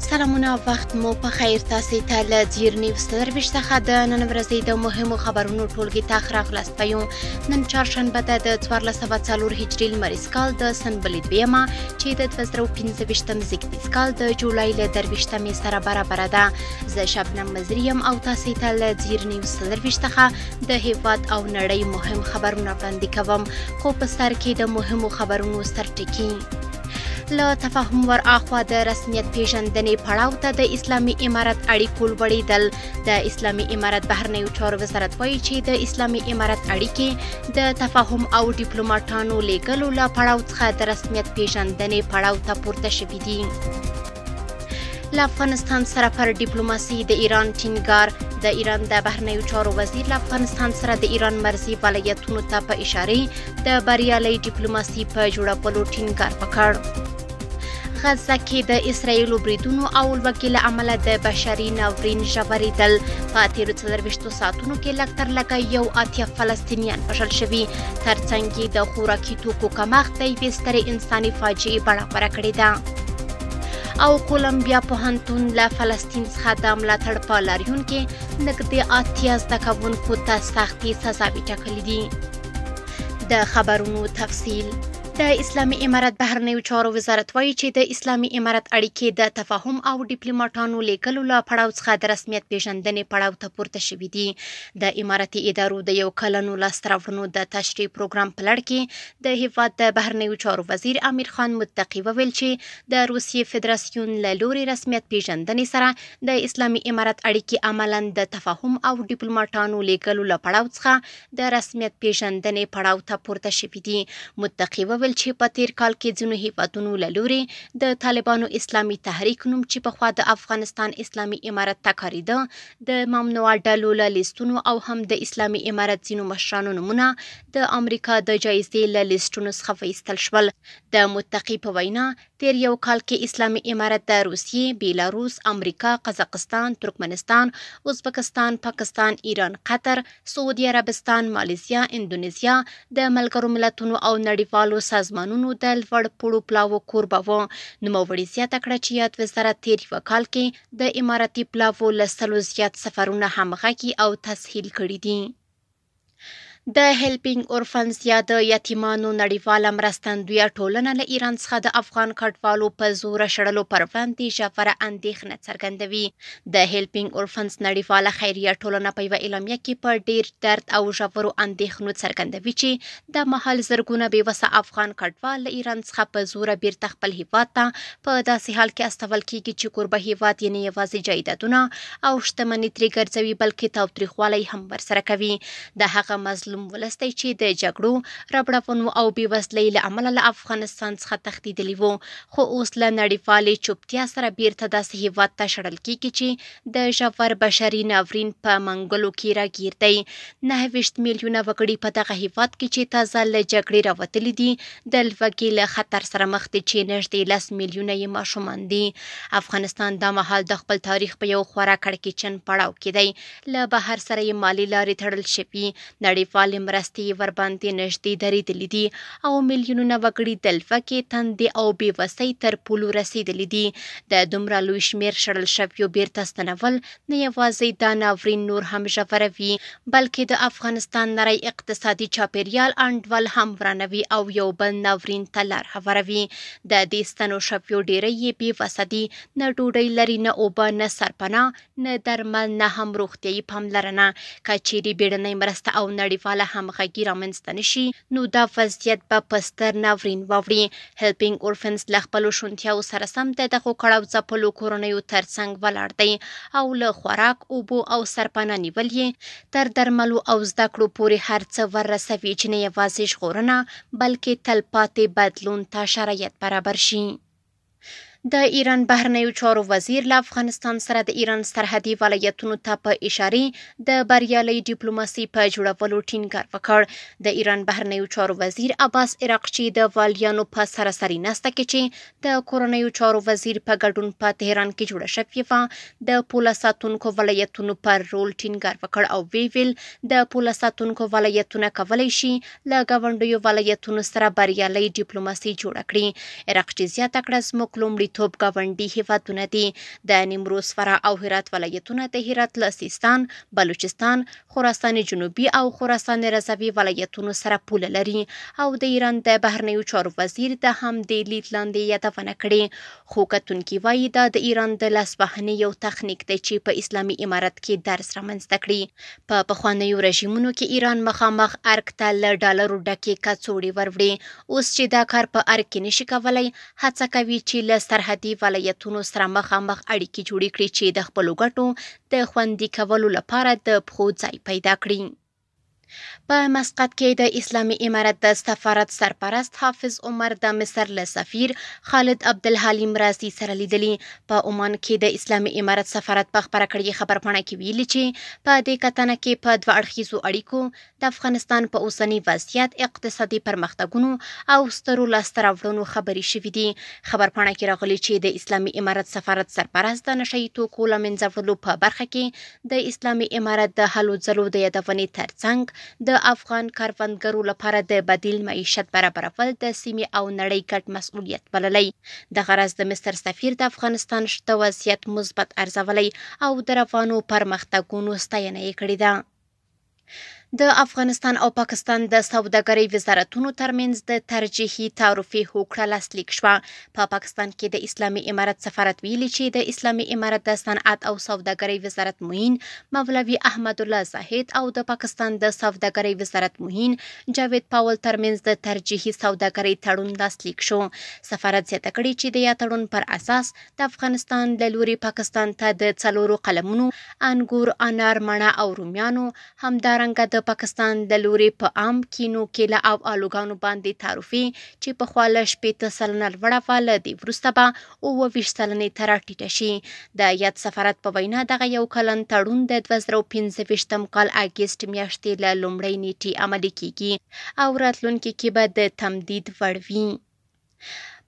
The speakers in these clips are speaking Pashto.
سلامونه، وخت مو په خیر. تاسې ته له ځیر نیوز 24 څخه د نن ورځې د مهمو خبرونو ټولګې ته ښه راغلاست وایو. نن چهارشنبه ده، د 1404 هجري لمریز کال د سنبلې دویمه، چې د 2025 زېږدیز کال د جولای له 23مې سره برابره ده. زه شبنم مزري یم او تاسې ته له ځیر نیوز 24 څخه د هېواد او نړۍ مهم خبرونه وړاندې کوم. خو په سر کې د مهمو خبرونو سرټکي: له تفاهم ور اخوا د رسمیت پیژندنې پړاو ته د اسلامي امارت اړیکو لوړېدل. د اسلامي امارت بهرنیو چارو وزارت وایي چې د اسلامي امارت اړیکې د تفاهم او ډیپلوماټانو لیږلو له پړاو څخه د رسمیت پیژندنې پړاو ته پورته شوي دي. له افغانستان سره پر ډیپلوماسي د ایران ټینګار. د ایران د بهرنیو چارو وزیر له افغانستان سره د ایران مرزي ولایتونو ته په اشارې د بریالۍ ډیپلوماسي په جوړولو ټینګار وکړ. غزه کې د اسراییلو بریدونو او لوږې له امله د بشري ناورین ژورېدل. په تېرو 24 ساعتونو کې لږ تر لږه 81 فلسطینیان وژل شوي، ترڅنګ یې د خوراکي توکو کمښت د یوې سترې انساني فاجعې بڼه غوره کړې ده. او کولمبیا پوهنتون له فلسطین څخه د ملاتړ په لاریون کې نږدې 80 زده کوونکو ته سختې سزاوې ټاکلې دي. د خبرونو تفصیل: د اسلامي امارت بهرنیو چارو وزارت وایي چې د اسلامي امارت اړیکې د تفاهم او ډیپلوماټانو لیږلو له پړاو څخه د رسمیت پیژندنې پړاو ته پورته شوي دي. د امارتي ادارو د یو کلنو لاسته راوړنو د تشریح پروګرام په لړ کې د هیواد د بهرنیو چارو وزیر امیر خان متقي وویل چې د روسیې فدراسیون له لوري رسمیت پیژندنې سره د اسلامي امارت اړیکې عملاً د تفاهم او ډیپلوماټانو لیږلو له پړاو څخه د رسمیت پیژندنې پړاو ته پورته شوي دي. متقي وویل چې په تیر کال کې ځینو هیوادونو له لوري د طالبانو اسلامي تحریک نوم، چې پخوا د افغانستان اسلامي امارت ته کارېده، د ممنوعه ډلو له لیستونو او هم د اسلامي امارت ځینو مشرانو نومونه د امریکا د جایزې له لیستونو څخه وایستل شول. د متقي په وینا، تیر یو کال کې اسلامي امارت د روسیې، بیلاروس، امریکا، قزاقستان، ترکمنستان، ازبکستان، پاکستان، ایران، قطر، سعودي عربستان، مالیزیا، اندونیزیا، د ملګرو ملتونو او نړیوالو سازمانونو د لوړ پوړو پلاوو کوربه و. نوموړي زیاته کړه چې یاد وزارت تیر یوه کال کې د امارتي پلاوو له 100 زیات سفرونه همغږي او تسهیل کړي دي. د هیلپینګ اورفنز یا د یتیمانو نړیواله مرستندویه ټولنه له ایران څخه د افغان کډوالو په زوره شړلو پر وړاندې ژوره اندېښنه څرګندوي. د هیلپینګ اورفنز نړیواله خیریه ټولنه په یوه اعلامیه کې په ډېر درد او ژورو اندېښنو څرګندوي چې دا مهال زرګونه بېوسه افغان کډوال له ایران څخه په زوره بیرته خپل هیواد ته په داسې حال کې استول کیږي چې کوربه هیواد یې نه یوازې جایدادونه او شتمني ترې ګرځوي، بلکې تاوتریخوالی هم ورسره کوي. د هغه مظلوم ولس دی چې د جګړو، ربړونو او بېوزلۍ له امله له افغانستان څخه تښتېدلي وو، خو اوس له نړیوالې چوپتیا سره بیرته داسې هیواد ته شړل کیږي چې د ژور بشري ناورین په منګولو کې راګیر دی. 29 میلیونه وګړي په دغه هیواد کې چې تازه له جګړې راوتلي دي، د لوږې له خطر سره مخ دي چې نږدې 10 میلیونه یې ماشومان دي. افغانستان دا مهال د خپل تاریخ په یو خورا کړکېچن پړاو کې دی. له بهر سره یې مالي لارې تړل شوي، نړیوالې مرستې یې ورباندې نږدې درېدلې دي او میلیونونه وګړي د لوږې، تندې او بېوسۍ تر پولو رسېدلي دي. د دومره لوی شمېر شړل شویو بیرته ستنول نه یوازې دا ناورین نور هم ژوروي، بلکې د افغانستان نری اقتصادي چاپېریال انډول هم ورانوي او یو بل ناورین ته لار هواروي. د دې ستنو شویو ډېری یې بېوسه دي، نه ډوډۍ لري، نه اوبه، نه سرپناه، نه درمل، نه هم روغتیایي پاملرنه. که چیرې بیړنۍ مرسته او نړیواله همغږي رامنځته نه شي، نو دا وضعیت به په ستر ناورین واوړي. هیلپینګ اورفنز له خپلو شونتیاوو سره سم د دغو کړاو ځپلو کورنیو ترڅنګ ولاړ دی او له خوراک، اوبو او سرپناه نیول یې تر درملو او زده کړو پورې هر څه وررسوي چې نه یوازې ژغورنه، بلکې تلپاتې بدلون ته شرایط برابر شي. د ایران بهرنیو چارو وزیر له افغانستان سره د ایران سرحدي ولایتونو ته په اشارې د بریالۍ ډیپلوماسي په جوړولو ټینګار وکړ. د ایران بهرنیو چارو وزیر عباس عراقچي د والیانو په سراسري ناسته کې چې د کورنیو چارو وزیر په ګډون په تهران کې جوړه شوې وه، د پوله ساتونکو ولایتونو پر رول ټینګار وکړ او ویې ویل، د پوله ساتونکو ولایتونه کولی شي له ګاونډیو ولایتونو سره بریالۍ ډیپلوماسي جوړه کړي. عراقچي زیاته کړه، زموږ لومړیتوب خوندیتوب ګاونډي هېوادونه دي. د نیمروز، فراه او هرات ولایتونه د هرات له سیستان، بلوچستان، خراسان جنوبي او خراسان رضوي ولایتونو سره پوله لري او د ایران د بهرنیو چارو وزیر د همدې لید لاندې یادونه کړې. خو کتونکي وايي، دا د ایران د لاسوهنې یو تخنیک دی چې په اسلامي امارت کې درز رامنځته کړي. په پخوانیو رژیمونو کې ایران مخامخ ارګ ته له ډالرو ډکې کڅوړې وروړي. اوس چې دا کار په ارګ کې نشي کولی، هڅه کوي چې له سرحدي ولایتونو سره مخامخ اړیکې جوړې کړي چې د خپلو ګټو د خوندي کولو لپاره د پښو ځای پیدا کړي. په مسقط کې د اسلامي امارت د سفارت سرپرست حافظ عمر د مصر له سفیر خالد عبدالحلیم رازي سره لیدلي. په عمان کې د اسلامي امارت سفارت په خپره کړې خبرپاڼه کې ویلي چې په دې کتنه کې په دوه اړخیزو اړیکو، د افغانستان په اوسني وضعیت، اقتصادي پرمختګونو او سترو لاسته راوړنو خبرې شوې دي. خبرپاڼه کې راغلي چې د اسلامي امارت سفارت سرپرست د نشه یي توکو له منځه وړلو په برخه کې د اسلامي امارت د هلو ځلو د یادونې ترڅنګ د افغان کروندګرو لپاره د بدیل معیشت برابرول د سیمې او نړۍ ګډ مسؤلیت بللی. دغه راز د مصر سفیر د افغانستان شته وضعیت مثبت ارزولی او د روانو پرمختګونو ستاینه یې کړې ده. د افغانستان او پاکستان د سوداګرۍ وزارتونو ترمنځ د ترجیحي تعرفې هوکړه لاسلیک شوه. په پاکستان کې د اسلامي امارت سفارت ویلي چې د اسلامي امارت د صنعت او سوداګرۍ وزارت معین مولوي احمدالله زاهد او د پاکستان د سوداګرۍ وزارت معین جاوید پاول ترمنځ د ترجیحي سوداګرۍ تړون لاسلیک شو. سفارت زیاته کړې چې د یاد تړون پر اساس د افغانستان له لوري پاکستان ته د 4 قلمونو انګور، انار، مڼه او رومیانو، همدارنګه د پاکستان د لوري په عام کینو، کیله او آلوګانو باندې تعرفې چې پخوا له 60% لوړه وه، له دې وروسته به 27% ته راټیټه شي. د یاد سفارت په وینا دغه یو کلن تړون د 2025 کال اګست میاشتې له لومړۍ نیټې عملي کیږي او راتلونکي کې به د تمدید وړ وي.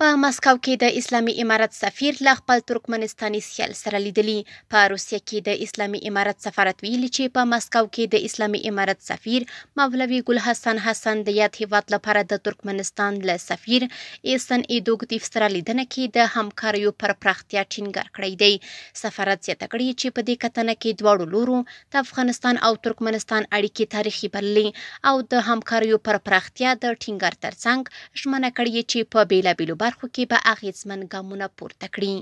په مسکو کې د اسلامي امارت سفیر له خپل ترکمنستاني سیال سره لیدلي. په روسیه کې د اسلامي امارت سفارت ویلي چې په مسکو کې د اسلامي امارت سفیر مولوي ګل حسن حسن د یاد هیواد لپاره د ترکمنستان له سفیر ایسن ایدوګدیف سره لیدنه کې د همکاریو پر پراختیا ټینګار کړی دی. سفارت زیاته کړې چې په دې کتنه کې دواړو لورو د افغانستان او ترکمنستان اړیکې تاریخي بللې او د همکاریو پر پراختیا د ټینګار ترڅنګ ژمنه کړې چې په بېلابېلو برخو کې به اغېزمن ګامونه پورته کړي.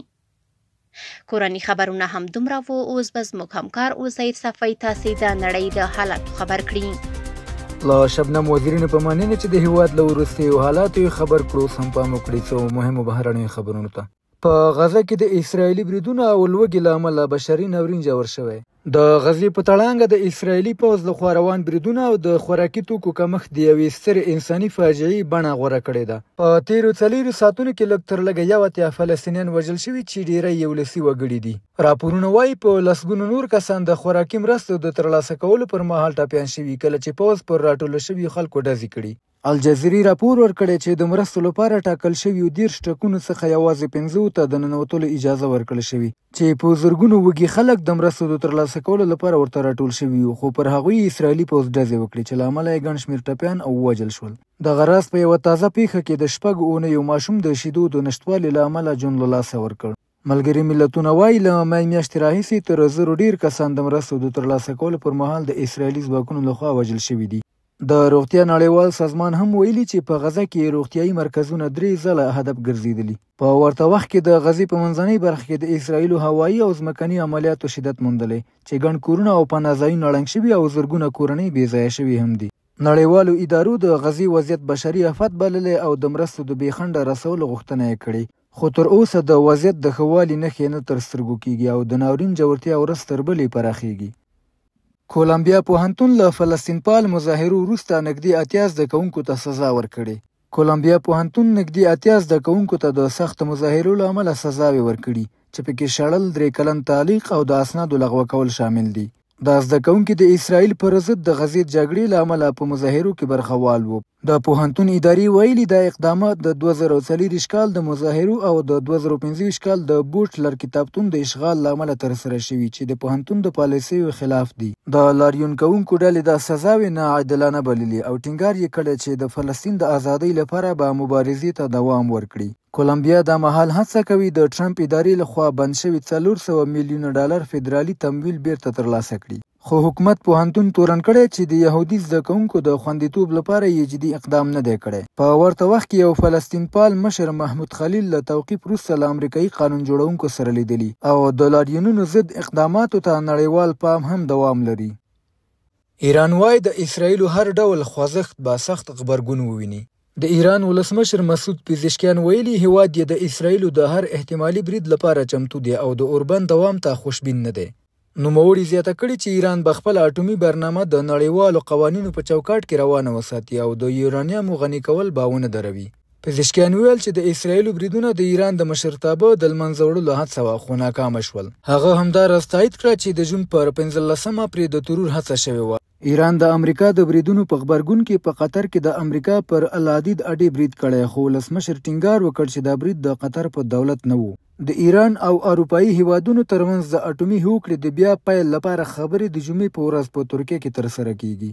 کورني خبرونه هم دومره وو. اوس به زموږ همکار عزیر صفايي تاسې د نړۍ له حالاتو خبر کړي. له شبنم وزیرینو په مننه چې د هیواد له وروستیو حالاتو یې خبر کړو. اوس هم پام وکړئ څو مهمو بهرنیو خبرونو ته. په غزه کې د اسراییلي بریدونو او لوږې له امله بشري ناورین ژور شوی. د غزې په تړانګه د اسراییلي پوځ لخوا روان بریدونه او د خوراکي توکو کمښت د یوې سترې انساني فاجعې بڼه غوره کړې ده. په تېرو 4 ساعتونو کې لږ تر لږه 81 فلسطینیان وژل شوي چې ډېری یې ولسي وګړي دي. راپورونه وايي په لسګونو نور کسان د خوراکي مرستو د ترلاسه کولو پر مهال ټپیان شوي کله چې پوځ پر راټولو شویو خلکو ډزې کړي. الجزیرې راپور ورکړی چې د مرستو لپاره ټاکل شویو 30 ټرکونو څخه یوازې 5 ته د ننوتلو اجازه ورکړل شوې چې په زرګونو وږي خلک د مرستو د ترلاسه کولو لپاره ورته راټول شوي وو، خو پر هغوی اسراییلي پوځ ډزې وکړې چې له امله یې ګڼ شمېر ټپیان او ووژل شول. دغه راز په یوه تازه پیښه کې د 6 اونیو ماشوم د شیدو د نشتوالي له امله ژوند له لاسه ورکړ. ملګري ملتونه وايي له مې میاشتې راهیسې تر 1000 ډېر کسان د مرستو د ترلاسه کولو پر مهال د اسراییلي ځواکونو لخوا وژل شوي دي. د روغتیا نړیوال سازمان هم ویلي چې په غزه کې روغتیایي مرکزونه 3 ځله هدف ګرځېدلي. په ورته وخت کې د غزې په منځنۍ برخه کې د اسراییلو هوایي او ځمکني عملیاتو شدت موندلی چې ګڼ کورونه او پناه ځایونه ړنګ شوي او زرګونه کورنۍ بې ځایه شوي هم دي. نړیوالو ادارو د غزې وضعیت بشري آفت بللی او د مرستو د بې خنډه رسولو غوښتنه یې کړې، خو تر اوسه د وضعیت د ښه والي نښې نه تر سترګو کیږي او د ناورین ژورتیا ورځ تر بلې پراخیږي. کولمبیا پوهنتون له فلسطین پال مظاهرو وروسته نږدې 80 زده کوونکو ته سزا ورکړې. کولمبیا پوهنتون نږدې 80 زده کوونکو ته د سختو مظاهرو له امله سزاوې ورکړي چې پکې شړل، 3 کلن تعلیق او د اسنادو لغوه کول شامل دي. دا زده کوونکي د اسرائیل پر ضد د غزې جګړې له امله په مظاهرو کې برخه وال وو. د پوهنتون ادارې ویلي، دا اقدامات د 2024 کال د مظاهرو او د 2025 کال د بوټلر کتابتون د اشغال له امله ترسره شوي، چې د پوهنتون د پالیسیو خلاف دي. د لاریون کوونکو ډلې دا سزاوې ناعادلانه بللي او ټینګار یې کړی چې د فلسطین د ازادۍ لپاره به مبارزې ته دوام ورکړي. کولمبیا دا مهال هڅه کوي د ټرمپ ادارې له خوا بند شوي 400 میلیونه ډالر فدرالي تمویل بیرته ترلاسه کړي، خو حکومت پوهنتون تورن کړی چې د یهودي زده کوونکو د خوندیتوب لپاره یې جدي اقدام نه دی کړی. په ورته وخت کې یو فلسطین پال مشر محمود خلیل له توقیف وروسته له امریکایي قانون جوړونکو سره لیدلي او د لاریونونو ضد اقداماتو ته نړیوال پام هم دوام لري. ایران وايي د اسراییلو هر ډول خوځښت به سخت غبرګون وویني. د ایران ولسمشر مسعود پزشکیان ویلي، هیواد یې د اسراییلو د هر احتمالي برید لپاره چمتو دی او د اوربند دوام ته خوشبین نه دی. نوموړي زیاته کړې چې ایران به خپله اټومي برنامه د نړیوالو قوانینو په چوکاټ کې روانه وساتي او د یورانیمو غني کول به ونه دروي. پزشکیان وویل چې د اسراییلو بریدونه د ایران د مشرتابه د لمنځه وړلو هڅه وه، خو ناکامه شول. هغه همداراز تایید کړه چې د جون پر 15مه پرې د ترور هڅه شوې وه. ایران د امریکا د بریدونو په غبرګون کې په قطر کې د امریکا پر العدید اډې برید کړی، خو ولسمشر ټینګار وکړ چې دا برید د قطر په دولت نه و. د ایران او اروپایي هیوادونو ترمنځ د اټومي هوکړې د بیا پیل لپاره خبرې د جمعې په ورځ په ترکیه کې ترسره کیږي.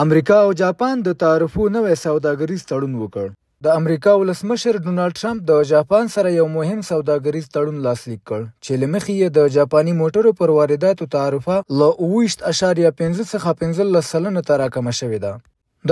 امریکا او جاپان د تعرفو نوی سوداګریز تړون وکړ. د امریکا ولسمشر ډونالډ ټرمپ د جاپان سره یو مهم سوداګریز تړون لاسلیک کړ، چې له مخې یې د جاپاني موټرو پر وارداتو تعرفه له 27.5 څخه 15% ته راکمه شوې ده.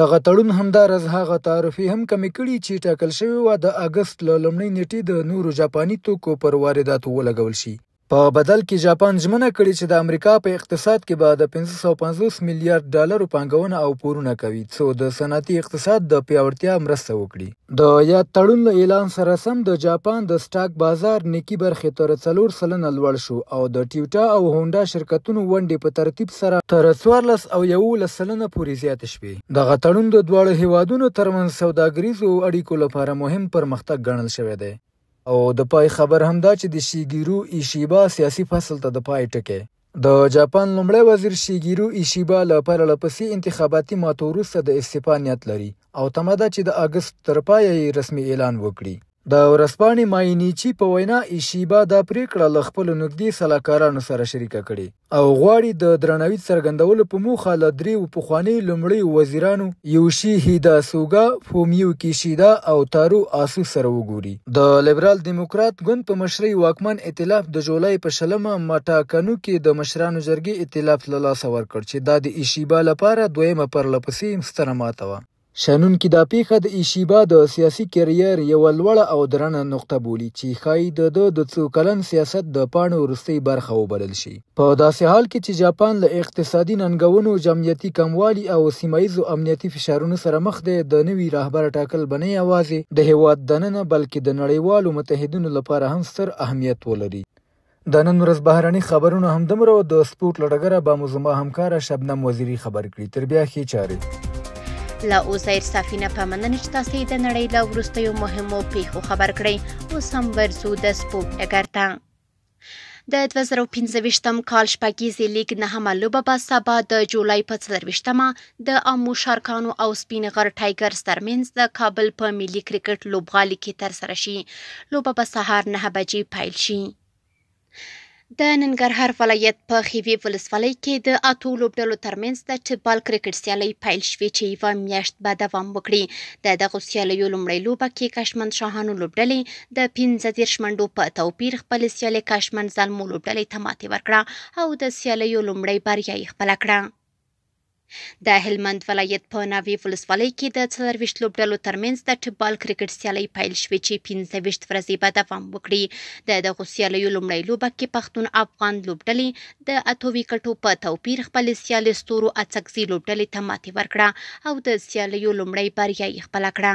دغه تړون همداراز هغه تعرفې هم کمې کړي چې ټاکل شوې وه د اګست له لومړۍ نیټې د نورو جاپاني توکو پر وارداتو ولګول شي. په بدل کې جاپان ژمنه کړې چې د امریکا په اقتصاد کې به د 550 میلیارډ ډالرو پانګونه او پورونه کوي، څو د صنعتي اقتصاد د پیاوړتیا مرسته وکړي. د یاد تړون له اعلان سره سم د جاپان د سټاک بازار نیکي برخې تر 4% لوړ شو او د ټیوټا او هونډا شرکتونو ونډې په ترتیب سره تر 14 او 11% پورې زیاتې شوې. دغه تړون د دواړو هیوادونو ترمنځ سوداګریزو اړیکو لپاره مهم پرمختګ ګڼل شوی دی. او د پای خبر هم دا چې د شیګیرو ایشیبا سیاسي فصل ته د پای ټکی. د جاپان لومړی وزیر شیګیرو ایشیبا له پرله پسې انتخاباتي ماتو وروسته د استعفا نیت لري او تمه ده چې د اګست تر پایه یې رسمي اعلان وکړي. د ورځپاڼې ماینیچي په وینا ایشیبا دا پریکړه له خپلو نږدې سلاکارانو سره شریکه کړې او غواړي د درناوي څرګندولو په موخه له دریو پخوانیو لومړیو وزیرانو یوشي هیدا سوګا، فومیو کیشیدا او تارو آسو سره وګوري. د لیبرال دیموکرات ګوند په مشرۍ واکمن ائتلاف د جولای په 20مه مټاکنو کې د مشرانو جرګې ائتلاف له لاسه ورکړ، چې دا د ایشیبا لپاره دویمه پرله پسې ستره ماته وه. شنونکي دا پیښه د ایشیبا د سیاسي کریر یوه لوړه او درنه نقطه بولي، چې ښایي د ده د څو کلن سیاست د پاڼو وروستۍ برخه وبلل شي. په داسې حال کې چې جاپان له اقتصادي ننګونو، جمعیتي کموالي او سیمه ییزو امنیتي فشارونو سره مخ دی، د نوي رهبر ټاکل به نه یوازې د هیواد دننه بلکې د نړیوالو متحدینو لپاره هم ستر اهمیت ولري. د نن ورځ بهرني خبرونه هم دومره وو. د سپورټ له ډګره به مو زما همکاره شبنم وزیري خبر کړي. تر بیا ښې چارې. له عزیر صافي نه په مننه چې تاسې د نړۍ له وروستیو مهمو پیښو خبر کړئ. اوس هم ورځو د سپورټ ډګر ته. د 2025 کال شپږیزې لیګ نهمه لوبه به سبا د جولای په 24مه د آمو شارکانو او سپین غر ټایګرز ترمنځ د کابل په ملي کرکټ لوبغالي کې ترسره شي. لوبه به سهار 9 بجې پیل شي. د ننګرهار ولایت په خیوې ولسوالۍ کې د 8 لوبډلو ترمنځ د ټیپ بال کرکټ سیالۍ پیل شوې چې یوه میاشت به دوام وکړي. د دغو سیالیو لومړۍ لوبه کې کشمند شاهانو لوبډلې د 35 منډو په توپیر خپلې سیالې کشمند زلمو لوبډلې ته ماتې ورکړه او د سیالیو لومړۍ بریا یې خپله کړه. د هلمند ولایت په ناوې ولسوالۍ کې د 24 لوبډلو ترمنځ د ټیپ بال کرکټ سیالۍ پیل شوې چې 25 ورځې به دوام وکړي. د دغو سیالیو لومړۍ لوبه کې پښتون افغان لوبډلې د 8 ویکټو په توپیر خپلې سیالې ستورو اڅکزي لوبډلې ته ماتې ورکړه او د سیالیو لومړۍ بریا یې خپله کړه.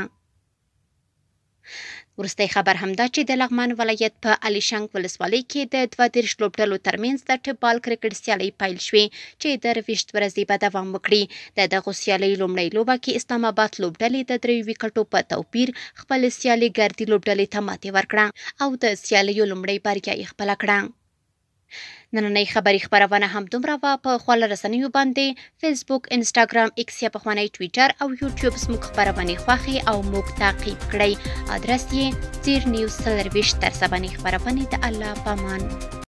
وروستی خبر هم دا چې د لغمان ولایت په علیشنګ ولسوالۍ کې د 32 لوبډلو ترمنځ د ټیپ بال کرکټ سیالۍ پیل شوې چې 23 ورځې به دوام وکړي. د دغو سیالیو لومړۍ لوبه کې اسلام آباد لوبډلې د 3 ویکټو په توپیر خپلې سیالې ګردي لوبډلې ته ماتې ورکړه او د سیالیو لومړۍ بریا یې خپله کړه. نننۍ خبري خپرونه هم دومره وه. په خواله رسنیو باندې فیسبوک، انسټاګرام، ایکس یا پخوانی ټویټر او یوټیوب زموږ خپرونې خوښې او موږ تعقیب کړئ. ادرس یې زیر نیوز 24. تر سبانۍ خپرونې د الله پامان.